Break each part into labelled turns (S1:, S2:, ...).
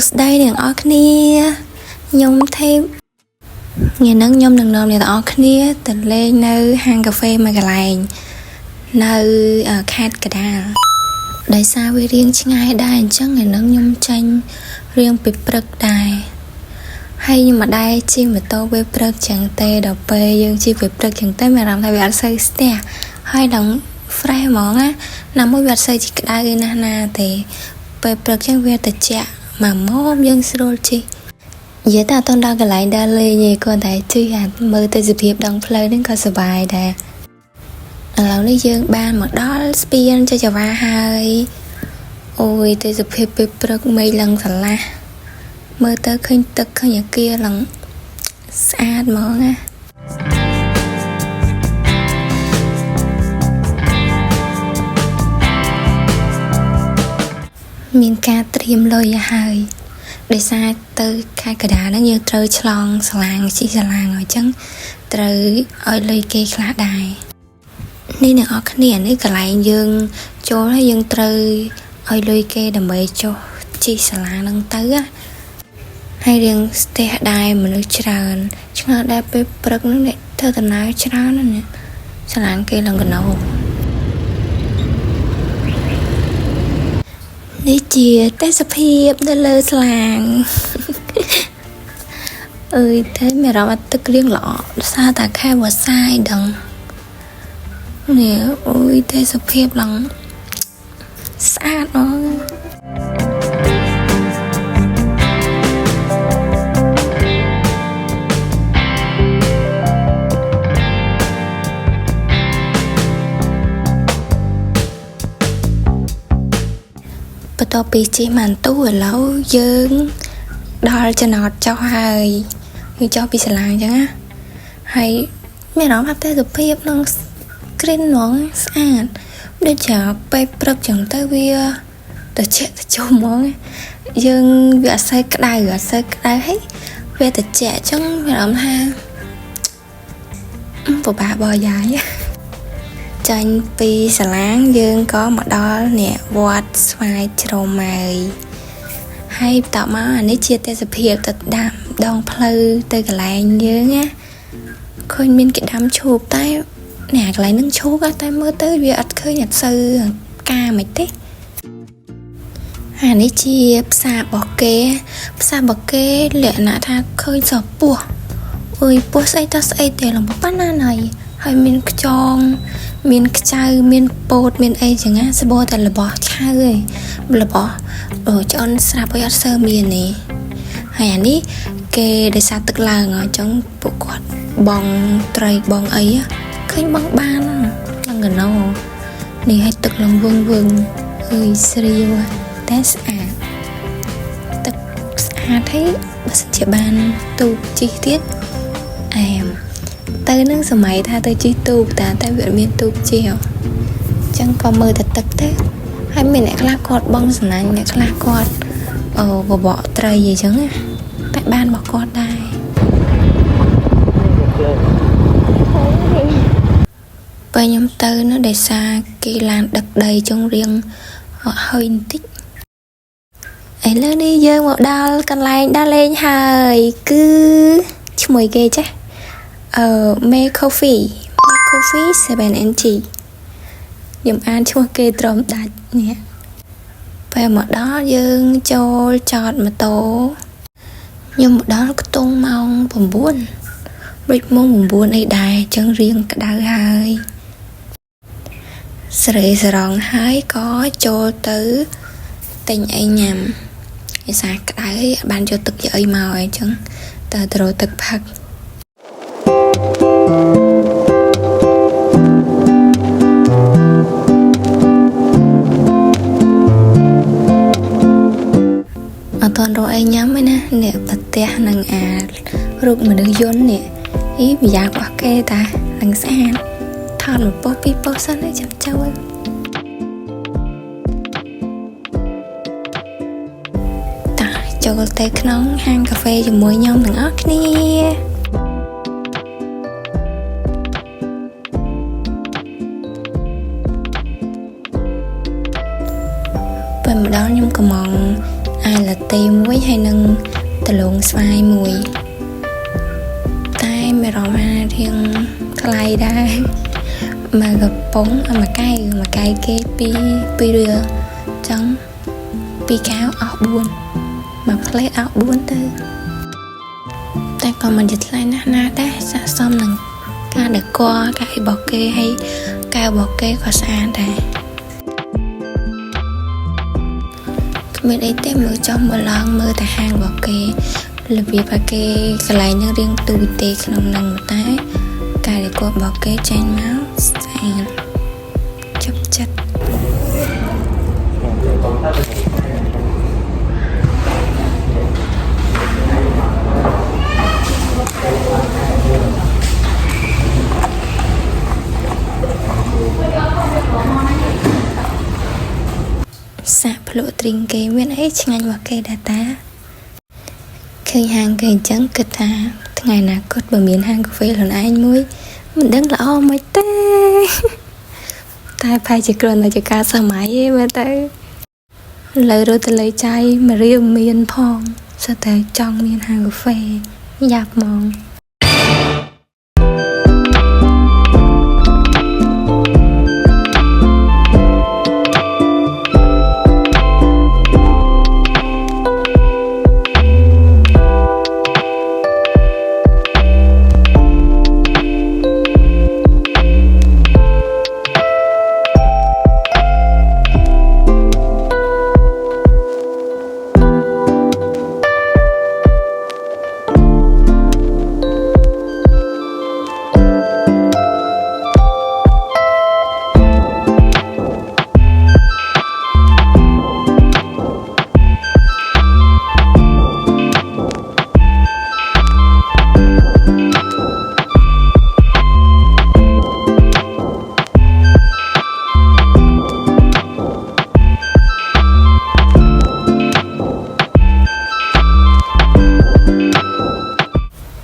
S1: ស្តីអ្នកទាំងអស់គ្នាខ្ញុំទេពថ្ងៃហ្នឹងខ្ញុំនឹងនាំអ្នកទាំងអស់គ្នាទៅលេងនៅហាងកាហ្វេមួយកន្លែងនៅខេត្តកណ្ដាលដោយសារវារៀងឆ្ងាយដែរអញ្ចឹងថ្ងៃហ្នឹងខ្ញុំចេញរៀងពីព្រឹកដែរហើយខ្ញុំមិនដែរជិះម៉ូតូពេលព្រឹកចឹងទេដល់ពេលយើងជិះពេលព្រឹកចឹងទៅមានអារម្មណ៍ថាវាអត់សូវស្ទះហើយដល់ fresh ហ្មងណាណាមួយវាអត់សូវជាក្តៅឯណាស់ណាទេពេលព្រឹកចឹងវាត្រជាក់មកមុំយើងស្រួលជិះនិយាយតែអត់ទាន់ដល់កន្លែងដើរលេងទេគ្រាន់តែជិះអាមើលទៅសភាពដងផ្លូវហ្នឹងក៏សប្បាយដែរឥឡូវនេះយើងបានមកដល់ស្ពានចចវាហើយអូយទេសភាពពេលព្រឹកមេឃឡើងស្រឡះមើលទៅឃើញទឹកឃើញអាគារឡើងស្អាតហ្មងណាមានការត្រៀមលុយឲ្យហើយដោយសារទៅខេត្តកណ្ដាលហ្នឹងយើងត្រូវឆ្លងសាឡាងជិះសាឡាងអញ្ចឹងត្រូវឲ្យលុយគេខ្លះដែរនេះអ្នកនរគ្នានេះកន្លែងយើងចូលហើយយើងត្រូវឲ្យលុយគេដើម្បីចុះជិះសាឡាងហ្នឹងទៅណាហើយរៀងស្ទះដែរមនុស្សច្រើនឆ្ងល់ដែរពេលព្រឹកហ្នឹងអ្នកធ្វើដំណើរច្រើនណាស់នេះសាឡាងគេឡើងកណោនេះជាទេសភាពនៅលើស្លាងអើយតែមានអារម្មណ៍ថាទឹករៀងល្អដោយសារតែខែវស្សាយដឹងនេះអូយទេសភាពឡើងស្អាតហ្មងបន្ទាប់ពីជិះម៉ាន់ទូឥឡូវយើងដល់ចំណតចុះហើយយើងចុះពីសាឡាងអញ្ចឹងណាហើយមានអារម្មណ៍ថាទេសភាពនឹងក្រិនហ្មងស្អាតដូចជាពេលព្រឹកចឹងទៅវាត្រជាក់ត្រជុំហ្មងយើងវាអត់សូវក្តៅអត់សូវក្តៅហើយវាត្រជាក់អញ្ចឹងមានអារម្មណ៍ថាពិបាកបយាយចាញ់ពីសាឡាងយើងក៏មកដល់នេះវត្តស្វាយជ្រម៉ើយហើយបន្តមកអានេះជាទេសភាពទៅដាំដងផ្លូវទៅកន្លែងយើងណាឃើញមានគេដាំឈូកតែនេះកន្លែងហ្នឹងឈូកតែមើលទៅវាអត់ឃើញអត់សូវកាមិនទេអានេះជាផ្សារបកេផ្សារបកេលក្ខណៈថាឃើញសពោះអើយពោះស្អីតស្អីទេលំប៉ុណ្ណាណៃហើយមានខ្យងមានខ្ចៅមានពោតមានអីចឹងណាស្បូរតែរបស់ឆៅឯងរបស់ឆ្អន់ស្រាប់អីអត់សូវមានទេហើយអានេះគេដោយសារទឹកឡើងអញ្ចឹងពួកគាត់បងត្រីបងអីឃើញបងបានឡើងកណោនេះឲ្យទឹកឡើងវឹងវឹងអើយស្រាវតែស្អាតទឹកស្អាតហើយបើសិនជាបានទូកជិះទៀតអែមទៅនឹងសម័យថាទៅជិះទូកតែវាអត់មានទូកជិះអញ្ចឹងក៏មើលតែទឹកទៅហើយមានអ្នកខ្លះគាត់បងសំណាញ់អ្នកខ្លះគាត់បបកត្រីអញ្ចឹងណាតែបានរបស់គាត់ដែរពេលខ្ញុំទៅនោះដោយសារគេឡានដឹកដីចុងរៀងហើយបន្តិចឥឡូវនេះយើងមកដល់កន្លែងដើរលេងហើយគឺឈ្មោះគេចាស់May Coffee May Coffee 7NG ខ្ញុំអានឈ្មោះគេត្រឹមដាច់នេះពេលមកដល់យើងចូលចតម៉ូតូខ្ញុំមកដល់ខ្ទង់ម៉ោង9ដូចម៉ោង9អីដែរអញ្ចឹងរៀងក្តៅហើយសេរីសរងហើយក៏ចូលទៅទិញអីញ៉ាំឯសារក្តៅអត់បានយកទឹកយកអីមកអីចឹងតើទៅរកទឹកផឹកអត់ទាន់រកអីញ៉ាំទេណាអ្នកប្រទះនឹងអារូបមនុស្សយន្តនេះអីម្យ៉ាងរបស់គេតានឹងស្អាតថតមួយប៉ុស្តិ៍ពីរប៉ុស្តិ៍សិនហើយចាំចូលតាចូលទៅក្នុងហាងកាហ្វេជាមួយខ្ញុំទាំងអស់គ្នាពេលមកដល់ខ្ញុំក៏មកអាយឡាតេ ឡាតេមួយហើយនិងដំឡូងស្វាយមួយ តែមានអារម្មណ៍ថារៀងថ្លៃដែរមកកំប៉ុងមួយកែវមួយកែវគេ2 2រៀលចឹងពីរកែវអស់4មួយផ្លេតអស់4ទៅតែក៏មិនជាថ្លៃណាស់ណាដែរស័ក្តិសមនឹងការដកការអីរបស់គេហើយកែវរបស់គេក៏ស្អាតដែរគ្មានអីទេមើលចុះមើលឡើងមើលតែហាងរបស់គេរបៀបថាគេកន្លែងហ្នឹងរៀងទូចទេក្នុងហ្នឹងតែការដែលគាត់របស់គេចេញមកស្អាតចាប់ចិត្ត សាកភ្លក់ទ្រីងគេមានអីឆ្ងាញ់របស់គេដែរតាឃើញហាងគេអញ្ចឹងគិតថាថ្ងៃអនាគតបើមានហាងកាហ្វេខ្លួនឯងមួយមិនដឹងល្អមិនទេ តែប្រហែលជាគ្រាន់តែជាការសម័យឯងមើលទៅឥឡូវរត់ទៅលេចៃមករៀមមានផងសិតតែចង់មានហាងកាហ្វេយ៉ាប់ហ្មង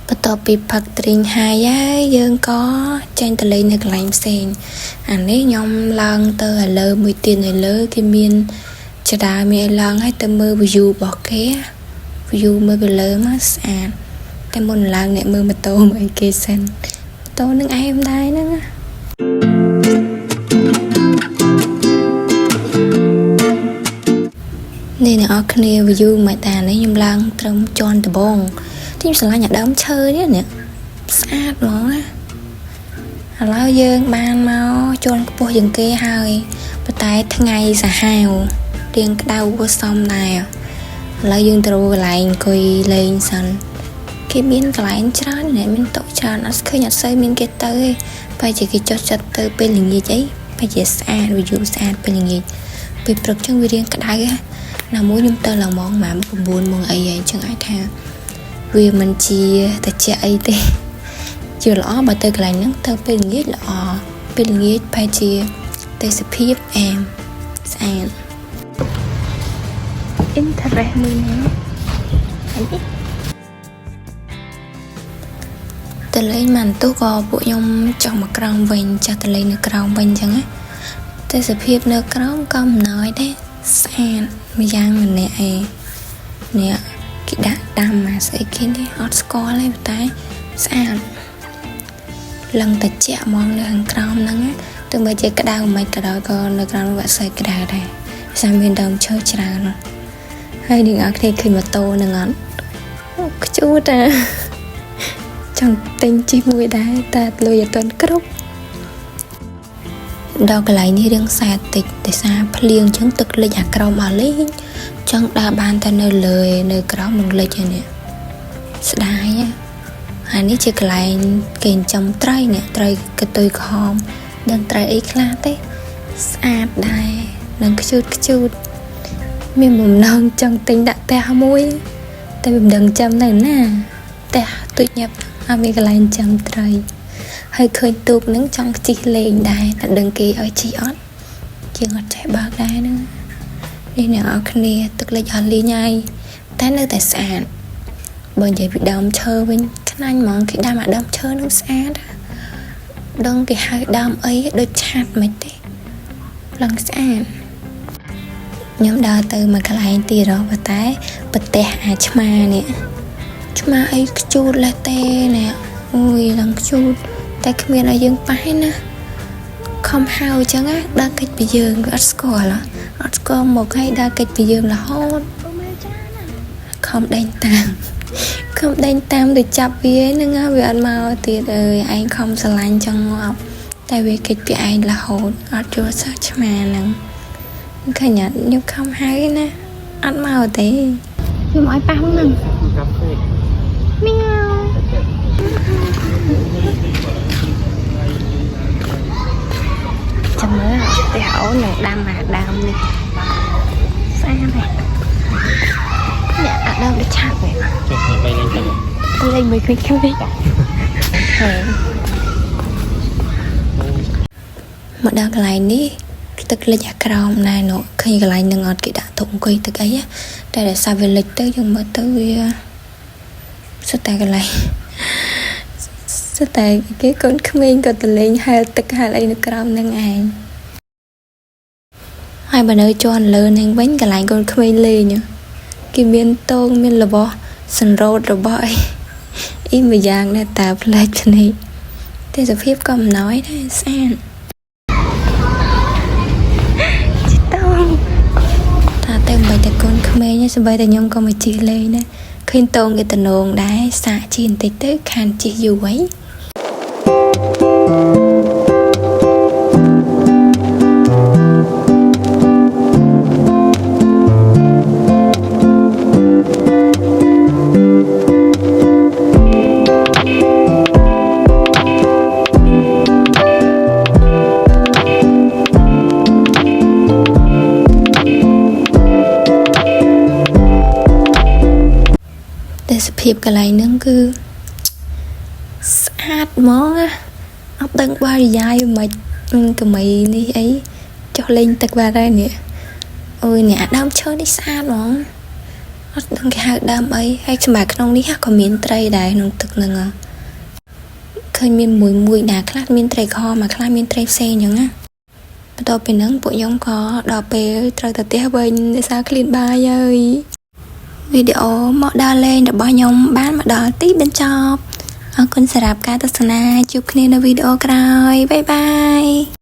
S1: បន្ទាប់ពីផឹកទ្រីងហើយហើយយើងក៏ចេញទៅលេងនៅកន្លែងផ្សេងអានេះខ្ញុំឡើងទៅឲ្យលើមួយទៀតនៅលើគេមានចដាមានអីឡើងហើយទៅមើល view របស់គេ view មើលពីលើមកស្អាតតែមុនឡើងអ្នកមើលម៉ូតូមកអីគេសិនម៉ូតូនឹងអែមដែរហ្នឹងណា នេះអ្នកនរគ្នា view មិនតានេះខ្ញុំឡើងត្រឹមជាន់ដំបងទីខ្ញុំស្រឡាញ់អាដើមឈើនេះនេះស្អាតហ្មងណាឥឡូវយើងបានមកជាន់ខ្ពស់ជាងគេហើយប៉ុន្តែថ្ងៃសាហាវរៀងក្តៅគួរសមដែរឥឡូវយើងទៅរកកន្លែងអង្គុយលេងសិនគេមានកន្លែងច្រើនអ្នកមានតុច្រើនអត់ឃើញអត់សូវមានគេទៅទេបែរជាគេចុះចិត្តទៅពេលល្ងាចអីបែរជាស្អាត view ស្អាតពេលល្ងាចពេលព្រឹកចឹងវារៀងក្តៅហ៎ ណាមួយខ្ញុំទៅឡើងម៉ោងប្រហែល9ម៉ោងអីហើយអញ្ចឹងអាចថាវាមិនជាតិចអីទេជាល្អបើទៅកន្លែងហ្នឹងទៅពេលល្ងាចល្អពេលល្ងាចប្រហែលជាទេសភាពអែមស្អាត interest មួយណាហើយនេះទៅលេងមិនទោះក៏ពួកខ្ញុំចង់មកក្រោមវិញចាស់ទៅលេងនៅក្រោមវិញអញ្ចឹងណាទេសភាពនៅក្រោមក៏មិនណយដែរស្អាតម្យ៉ាងម្នាក់ឯងនេះគេដាក់ដាំមកស្អីគេនេះអត់ស្គាល់ទេប៉ុន្តែស្អាតឡើងតិចហ្មងនៅខាងក្រោមហ្នឹងណាទោះបីជាក្តៅមិនក៏ដោយក៏នៅក្រោមនោះវាអត់សូវក្តៅដែរដោយសារមានដើមឈើច្រើនណាស់ហើយអ្នកនរគ្នាឃើញម៉ូតូហ្នឹងអត់អូខ្ជូតអាចង់ទិញជិះមួយដែរតែលុយអត់ទាន់គ្រប់ ដល់កន្លែងនេះរៀងសែតតិចដោយសារភ្លៀងអញ្ចឹងទឹកលិចអាក្រោមអស់លេងចង់ដើរបានតែនៅលើឯនៅក្រោមនឹងលិចហើយនេះស្ដាយណាអានេះជាកន្លែងគេចិញ្ចឹមត្រីនេះត្រីកន្ទុយក្រហមដឹងត្រីអីខ្លះទេស្អាតដែរនឹងខ្ជូតខ្ជូតមានបំណងចង់ទិញដាក់ផ្ទះមួយ តែមិនដឹងចាំនៅណាផ្ទះទូចញាប់អត់មានកន្លែងចាំត្រី ហើយឃើញទូកហ្នឹងចង់ជិះលេងដែរតែដឹងគេឲ្យជិះអត់ជាងអត់ចេះបើកដែរហ្នឹងនេះអ្នកនរគ្នាទឹកលិចអស់លីងហើយតែនៅតែស្អាតបើនិយាយពីដើមឈើវិញខ្នាញ់ហ្មងគេដាំអាដើមឈើហ្នឹងស្អាតណាដឹងគេហៅដើមអីដូចឆាត់មិនទេឡើងស្អាត ខ្ញុំដើរទៅមកកន្លែងទៀតហ៎ប៉ុន្តែប្រទេសអាឆ្មានេះឆ្មាអីខ្ជូតលេះទេនេះអូយឡើងខ្ជូតតែគ្មានឲ្យយើងប៉ះទេណាខំហៅអញ្ចឹងណាដើរកិច្ចពីយើងវាអត់ស្គាល់ហ៎អត់ស្គាល់មុខឲ្យដើរកិច្ចពីយើងរហូតខំដេញតាមខំដេញតាមទៅចាប់វាហ្នឹងណាវាអត់មកទៀតអើយឯងខំស្រឡាញ់ចង់ងាប់តែវាកិច្ចពីឯងរហូតអត់យល់សោះឆ្មាហ្នឹងឃើញអត់ខ្ញុំខំហៅណាអត់មកទេខ្ញុំឲ្យប៉ះហ្នឹង
S2: កាហ្វេ
S1: មៀវ ចាំមើលផ្ទះអូននឹងដាំអាដើមនេះស្អាតទេនេះអាដើមដូចឆាត់នេះ
S2: ចុះនេះបីលេងទឹក
S1: លេងមួយក្មេងៗហេមកដល់កន្លែងនេះទឹកលិចអាក្រោមដែរនោះឃើញកន្លែងនឹងអត់គេដាក់ធុងអង្គុយទឹកអីណាតែដោយសារវាលិចទៅយើងមើលទៅវាសុទ្ធតែកន្លែងសុទ្ធតែគេកូនក្មេងក៏ទៅលេងហែលទឹកហែលអីនៅក្រោមនឹងឯងហើយបើនៅជាន់លើនឹងវិញកន្លែងកូនក្មេងលេងគេមានតងមានរបស់សន្រោតរបស់អីអ៊ីមួយយ៉ាងដែរតើផ្លែកភ្នែកទេសភាពក៏មិនណយដែរស្អាតជីតងថាតែមិនបាច់តែកូនក្មេងទេសូម្បីតែខ្ញុំក៏មកជិះលេងដែរឃើញតងគេតំណងដែរសាកជិះបន្តិចទៅខានជិះយូរហី ទេសភាពកន្លែងហ្នឹងគឺស្អាតហ្មងណាអត់ដឹងបរិយាយមិនកមីនេះអីចុះលេងទឹកបាត់ហើយនេះអូយនេះអាដើមឈើនេះស្អាតហ្មងអត់ដឹងគេហៅដើមអីហើយសម្រាប់ក្នុងនេះក៏មានត្រីដែរក្នុងទឹកហ្នឹងហ៎ឃើញមានមួយមួយដែរខ្លះមានត្រីក្រហមអាខ្លះមានត្រីផ្សេងអញ្ចឹងណាបន្ទាប់ពីហ្នឹងពួកខ្ញុំក៏ដល់ពេលត្រូវទៅផ្ទះវិញដោយសារឃ្លានបាយហើយ វីដេអូមកដល់លេងរបស់ខ្ញុំបានមកដល់ទីបញ្ចប់អរគុណសម្រាប់ការទស្សនាជួបគ្នានៅវីដេអូក្រោយ bye bye.